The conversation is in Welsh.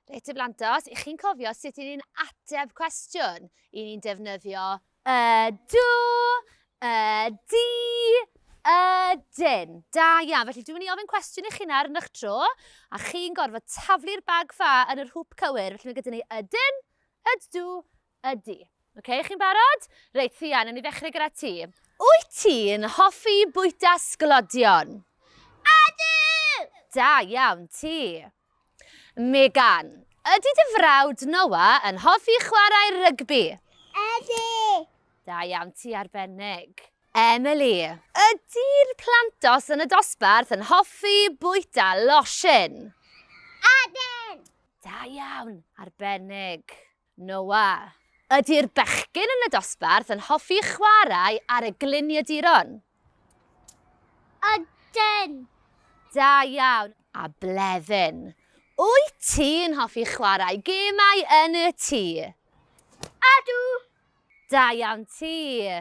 Reit y blantos, i chi'n cofio sut i ni'n ateb cwestiwn? I ni'n defnyddio ydw, ydy, ydyn. Da iawn. Felly dwi'n mynd i ofyn cwestiwn i chi nawr yn eich tro, a chi'n gorfod taflu'r bag ffa yn yr hwp cywir. Felly mae gyda ni ydyn, ydw, ydy. Ok, chi'n barod? Reit, Thea, nawn ni ddechrau gyda ti. Wyt ti'n hoffi bwyta sglodion? Ydw! Da iawn, ti. Megan, ydy dy frawd Noah yn hoffi chwarae rygbi? Ydy! Da iawn, ti arbennig. Emily, ydy'r plantos yn y dosbarth yn hoffi bwyta losin? Ydyn! Da iawn, arbennig. Noah, ydy'r bechgyn yn y dosbarth yn hoffi chwarae ar y gliniaduron? Ydyn! Da iawn. A Bleddyn, wyt ti'n hoffi chwarae gemau yn y tŷ? Ydw! Da iawn ti.